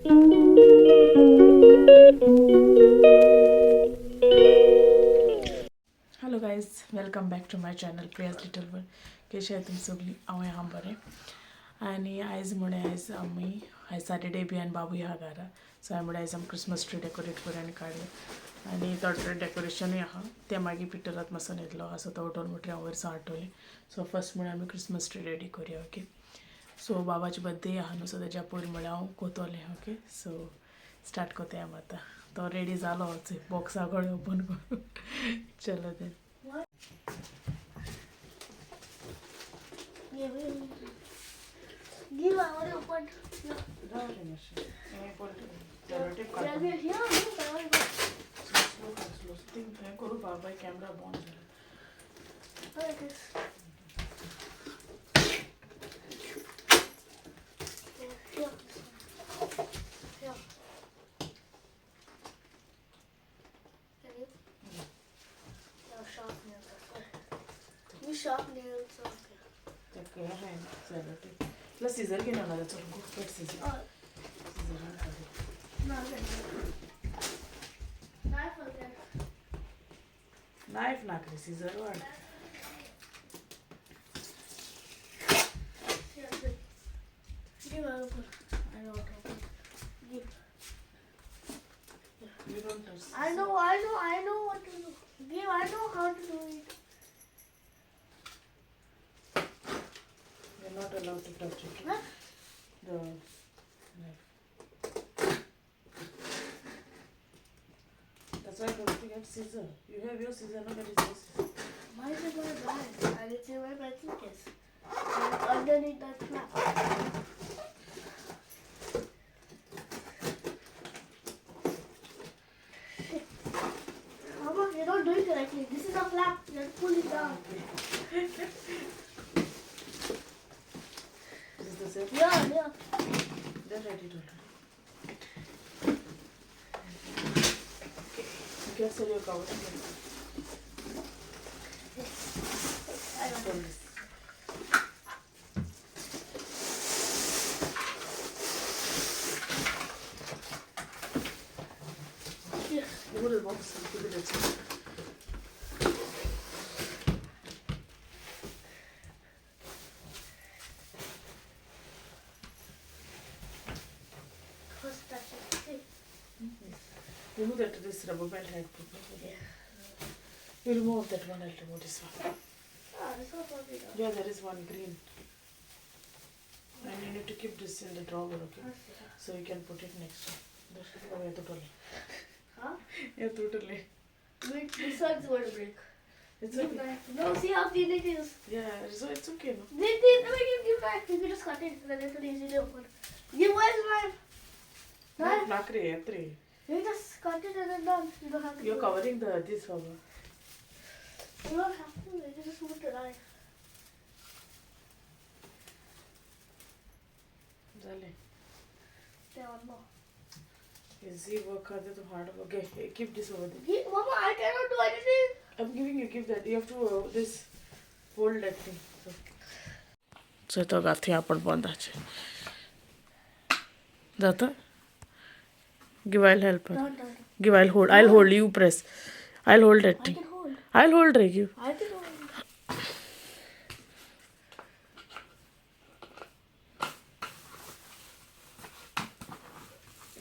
Hello guys, welcome back to my channel Priya's little world. कशें आहाय तुमी सगळीं? हांव आहा बरें. आनी आयज म्हणे आयज आमी आयज सॅटर्डे बी आनी बाबूय आहा घरा. सो हांवें म्हळें आयज आमी क्रिसमस ट्री डेकोरेट करूया आनी काडया. आनी थोडे थोडे डेकोरेशनूय आहा तें मागीर पिटरात मातसो न्हिदलो आहा, सो तो उठोवन म्हणटरी हांव वयर सावन हाडटलें. सो फर्स्ट म्हळ्यार आमी क्रिसमस ट्री रेडी करूया. ओके, सो बाबाची बर्थडे आहा न्हू, सो तेज्या पयलीं म्हळ्यार हांव कोतोलें. ओके, सो स्टार्ट कोताय आमी आतां. तो रेडी जालो, बॉक्सा कडेन ओपन करून. चलो then. Give, I already opened. Yeah. Yeah, yeah, yeah, I already got. करू बाबा, कॅमेरा बंद जाला. Oh, it is. Yeah, here. Yeah. Can you? No, sharp nails, that's why. You sharp nails, okay. तेका हांवें sellotape तुला scissor घेवन येवना. चल, go get scissor. Oh, scissor. No, okay. Knife again. Knife नाक रे, सीजर वाड. Yeah, good. Give, I'll open. I know how to open. Give. You don't touch. I know, I know, I know what to do. Give, I know how to do it. You're not allowed to touch it. Huh? The knife. That's why I told you to get scissor. You have your scissor, no, that is your scissor. Mine is my bag. And it's in my pencil case. And underneath that flap. Mama, you're not doing correctly. This is a flap. You have to pull it down. This is the same. Yeah. They're ready to. Okay. You can sell your cover. I don't Sell this. Here. Remove the box and keep it aside. First touch it. See? Remove that, this rubber band had put. Yeah. You remove that one, I'll remove this one. Ah, this one probably not. Yeah, there is one green. And you need to keep this in the drawer, okay? So you can put it next time. Oh, yeah, totally. Huh? Yeah, totally. Wait, this one's going to break. It's Give okay. back. No, see how thin it is. Yeah, so it's okay, no? Thin, thin, no, give, give back. You can just cut it, then it will easily open. Give, where's knife? Knife? Nakre, yatre. You just cut it and then done. You don't have to. You're do it. covering the this, Baba. You don't have to. You just move the knife. Zale. There, one more. Easy work, hard to hard work. Okay, keep this over there. Give, Mama, I cannot do anything. I'm giving you, give that. You have to this hold that thing. So, so तो गाथी आपण बंदाचे जाता. Give, I'll help her. No, no, no. Give, I'll hold. I'll hold. You press. I'll hold that I thing. can hold. I'll hold re, give. I can hold.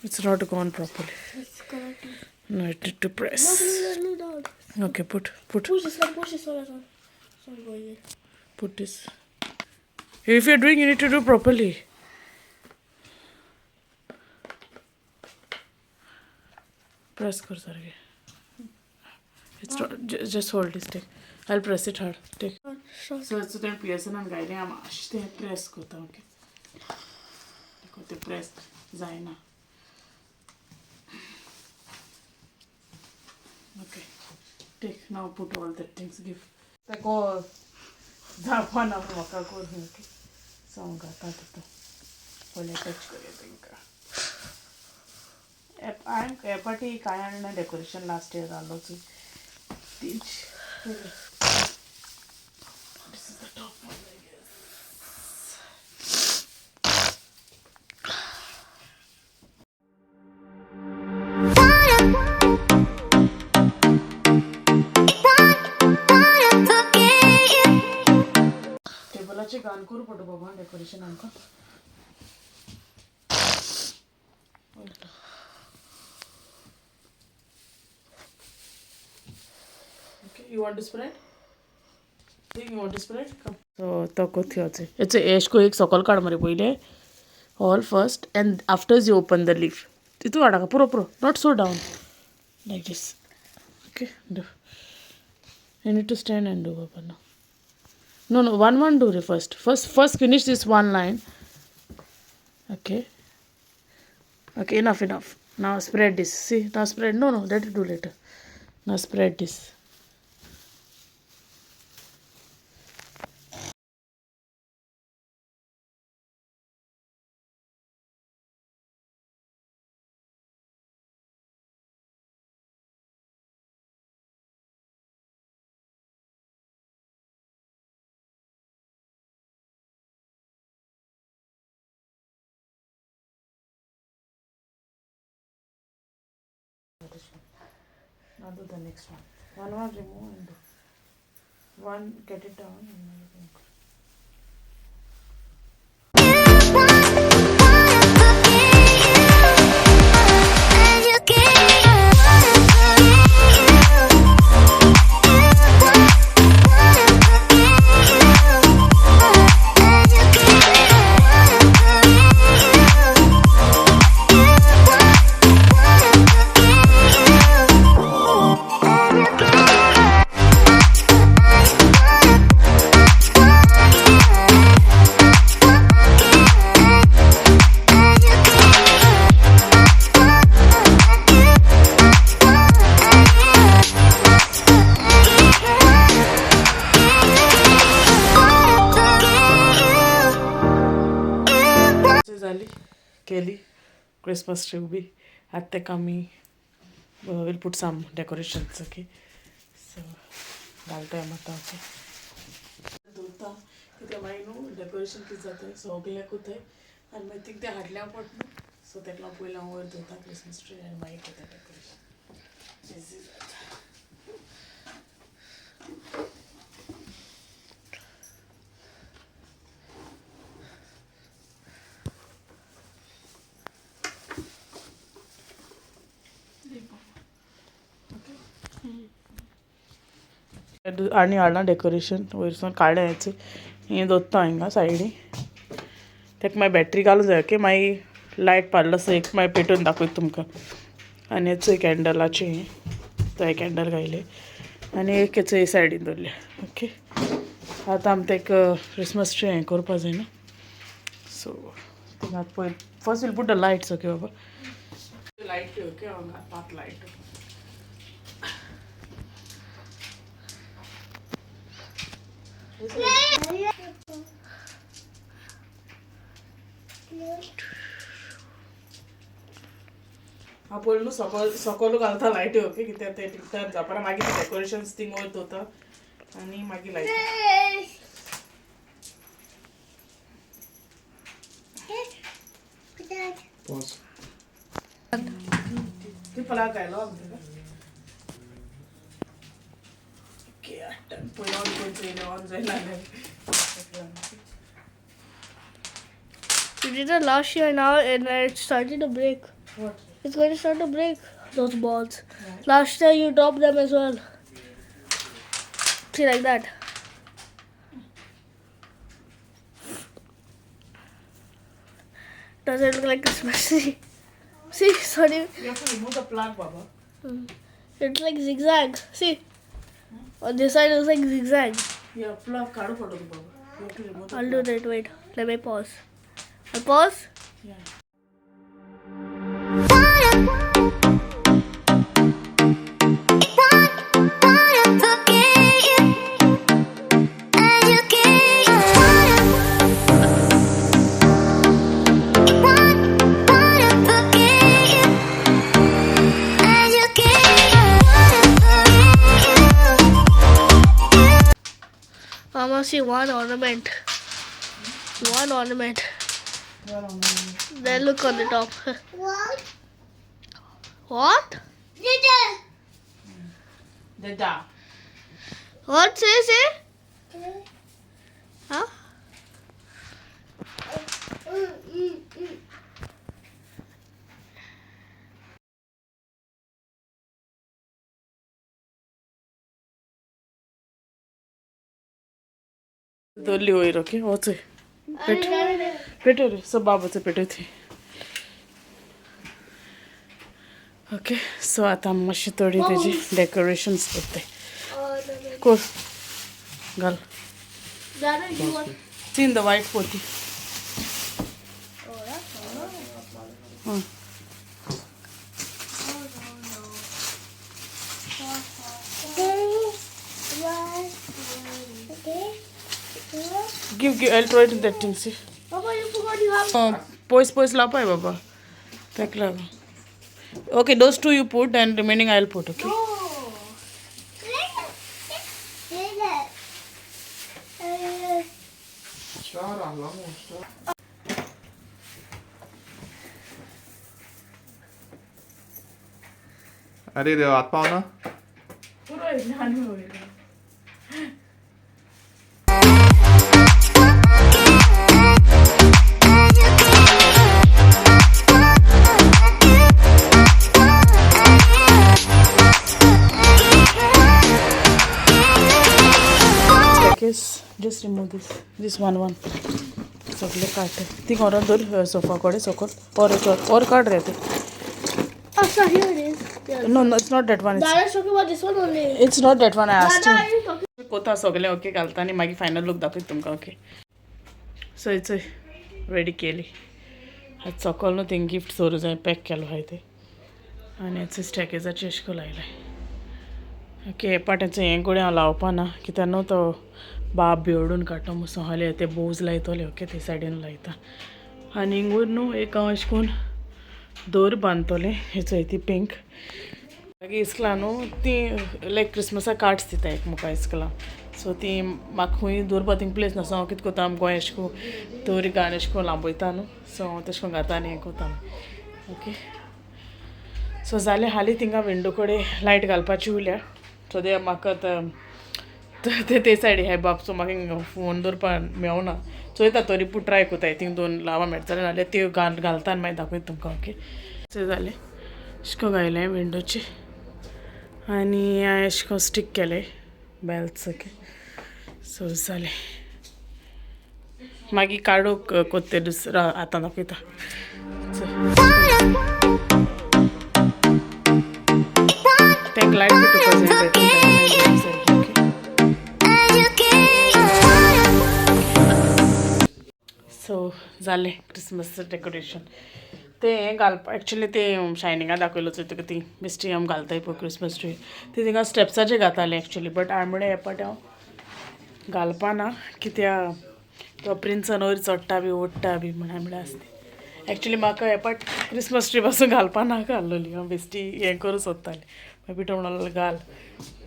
It's not gone properly. It's correctly. No, it need to press. No, no, no, no. Okay, put, put. Push this one, push this one as well. It's not going in. Put this. If you're doing, you need to do properly. Press kar sarge. It's not, just hold this, take. I'll press it hard. Take. Sure. So it's then PSN and guiding. I'm ashte press kota, okay. Dekho te press zaina. Okay. Take now, put all the things, give. Take जापा ना म्हाका करून, okay. So हांव घाता तितून पयलें touch करूया तांकां. हांवें हे पाटी कांय हाडना डेकोरेशन, लास्ट इयर जालोच तीच. This is the top one, I guess. आनी करूं पडटा बाबा डेकोरेशन आमकां. Okay, you want to spread? Think you want to spread? Come. So तो कोथी it's एश को एक सकल काड मरे पयले all first and after you open the leaf. तितू हाडा पुरो पुरो, not so down like this. Okay, do. You need to stand and do Baba now. No, no, one one do re first. First finish this one line. Okay. Okay, enough, enough. Now spread this. See, now spread. No, no, let it do later. Now spread this. Now do the next one. One one remove and do. One get it down and then जाली केली Christmas tree उबी. आतां ताका आमी will put some decorations. Okay, so घालता आतां. Okay, दवरता कित्याक मागीर न्हू डेकोरेशन कितें जाता सगल्याकूच थंय आनी मागीर थिंग तें हाडल्या पडटा न्हू. सो ताका लागून पयलीं हांव वयर दवरता क्रिसमस ट्री आनी मागीर करता डेकोरेशन. इजी जाता. आनी हाडलां डेकोरेशन वयरसून काडलें हेंच हें दवरता हिंगा सायडी. ताका मागीर बॅटरी घालूं जाय. ओके, मागीर लायट पाडलो आसा एक मागीर पेटोवन दाखयता तुमकां. आनी हेच कॅन्डलाचें तो एक कॅन्डल घायले आनी एक हेच सायडीन दवरले. ओके, आतां आमी ताका क्रिसमस ट्री हें करपा जाय न्हू. सो थिंगा पयर first will put the lights. Okay Baba, light. Okay, हांगा पांच लायट. हा पयलीं न्हू सकल सकयल घालता लायटी. ओके, कित्याक ते टायम जावपा मागीर ते डेकोरेशन्स थिंग वयर दवरता आनी मागीर लायट. ती प्लग घायलो आमकां. ओके, पयलीं ऑन करचो येयलें ऑन जायना. We did it last year now and it started to break. What? It's going to start to break those balls. Right. Last year you dropped them as well. See, like that. Does it look like Christmas tree? See, sorry. You have to remove the plug, Baba. It's like zigzag. See? On this side it looks like zigzag. Yeah, plug काढू पडतो Baba. You have to remove the I'll do plug. that. Wait, let me pause. I'll pause. Yeah. Mama, see one ornament. One ornament. Then look on the top. What? What? Dada. Dada. What? Say, say. Huh? दोल्ली वयर okay वचय पेट पेटय रे so बाबाचो पेटय थंय. Okay so आतां मातशी थोडी तेजी decorations करताय. कोर घाल. See in the white poti. Give, give. I'll throw it in that thing, see. Baba, you forgot you have. पयस पयस लावपाय बाबा ताका लागून. Okay, those two you put and remaining I will put. Okay. अरे देवा हात पावना. पुरो आनी वयर. Just remove this, this one one. सगळे काडटे ती व्हरोन दवर सोफा कडेन सकयल. और और काड रे ते. Oh, so here it is. Yeah. No, no, it's not that one. Dada's talking about this one only. It's not that one I asked. Dada, are you talking? कोता सगळें ओके घालता आनी मागीर फायनल लूक दाखयता तुमकां. Okay so it's ready केली. आतां सकयल न्हू थिंग गिफ्ट दवरूं जाय पॅक केलो आहाय ते. आनी स्टॅकेजाचेर अशें करून लायलें. ओके हे पाट्याचें हें कडेन हांव लावपा ना कित्याक न्हू तो बाब बिवडून काडटा मुसो हाले ते बोज लायतले. ओके ते सायडीन लायता. आनी हिंगूर न्हू एक हांव अशें करून दोर बांदतलें हे चोय ती पिंक. मागीर इस्कला न्हू ती लायक क्रिसमसा कार्ड्स दिता एक मुखार इस्कला. सो ती म्हाका खूंय दवरपा थिंग प्लेस ना. सो हांव कितें करता गोंय अशें करून दोरी घालून अशें करून लांबयता न्हू. सो हांव तशें करून घाता आनी हें करता. ओके सो जालें. हालीं थिंगा विंडो कडेन लायट घालपाची उरल्या. सो ते म्हाका आतां ते सायडी हे बाब. सो म्हाका फोन दवरपाक मेवना. चोयता तरी पूण ट्राय कोताय थिंग दोन लावा मेळटा जाल्यार नाल्यार त्यो घालता आनी मागीर दाखयता तुमकां. ओके सो जालें. अशें करून घायलें विंडोचे आनी हांवें अशें करून स्टीक केलें बेल्स. ओके सो जालें. मागीर काडूंक कोत्ते दुसरो आतां दाखयता. तेंका लायट पेटोवपाक जाय. सो जालें क्रिसमस डेकोरेशन. ते हें घालपा एक्चुली ते शायनिंगा दाखयलो चोय तुका ती बेश्टी आमी घालताय पळय क्रिसमस ट्री ती थिंगा स्टेप्साचेर घाताले एक्चुली. बट हांवें म्हणलें हे पाटी हांव घालपा ना कित्याक तो प्रिंसान वयर चडटा बी ओडटा बी म्हण हांवें म्हणलें आसता. एक्चुली म्हाका हे पाट क्रिसमस ट्री पासून घालपा नाका आसलोली. हांव बेश्टी हें करूं सोदतालें. मागीर पिटो म्हणलो घाल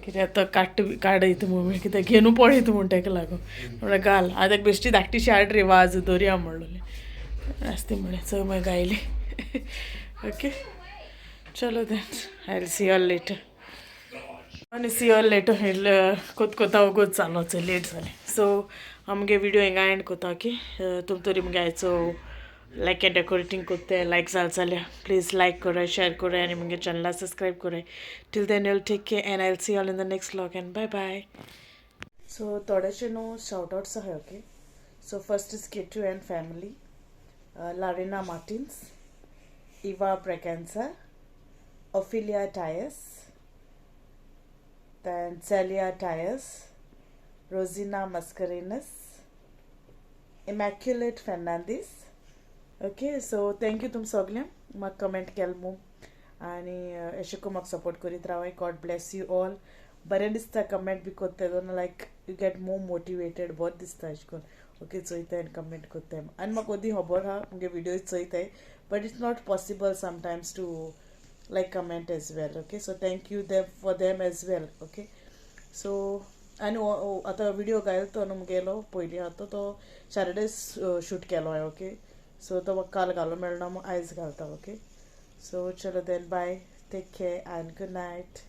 कित्याक तो काडटा काडयता म्हूण कित्याक घेवन पळयता म्हूण तेका लागून म्हणल्यार घाल. हांवें ताका बेश्टी धाकटीशी हाड रे वाज दवरया म्हणलोलें. आसती म्हणलें चोय मागीर गायली. ओके चलो then I will see all later. आनी सी ऑल लेटर कोत कोता वोगोत जालो चोय लेट जालें. सो आमगे विडियो हिंगा एंड कोता. ओके तुम तरी मुगे आयचो लायक एंड डेकोरेटींग कोत्ते लायक जाल जाल्यार प्लीज लायक कराय, शेयर कराय आनी मुगे चॅनला सबस्क्रायब कराय. Till then you'll take care and I will see all in the next vlog and bye bye. So थोडेशे न्हू शावट आवट्स आहाय. Okay so first is Ketu and family, Larina Martins, Eva Braganza, Ophelia Dias, then Celia Dias, Rosina Mascarenhas, Immaculate Fernandes. Okay so thank you तुम सगल्यांक म्हाका comment केल म्हूण आनी अशें करून म्हाका सपोर्ट करीत रावाय. गॉड ब्लेस you all. बरें दिसता कमेंट बी कोत्ता तेन्ना like you get more motivated. बरें दिसता अशें करून. ओके चोयताय आनी कमेंट कोत्ताय आनी म्हाका ओदी खबर आहा मुगे विडियोज चोयताय but it's not possible sometimes to like comment as well. Okay so thank you them for them as well. Okay so आनी आतां विडियो घायल तो न्हू मुगेलो पयलीं आतां तो सॅटर्डे शूट केलो हांवें. ओके सो तो म्हाका काल घालूंक मेळना म्हूण आयज घालता. ओके सो चलो then bye, take care and good night.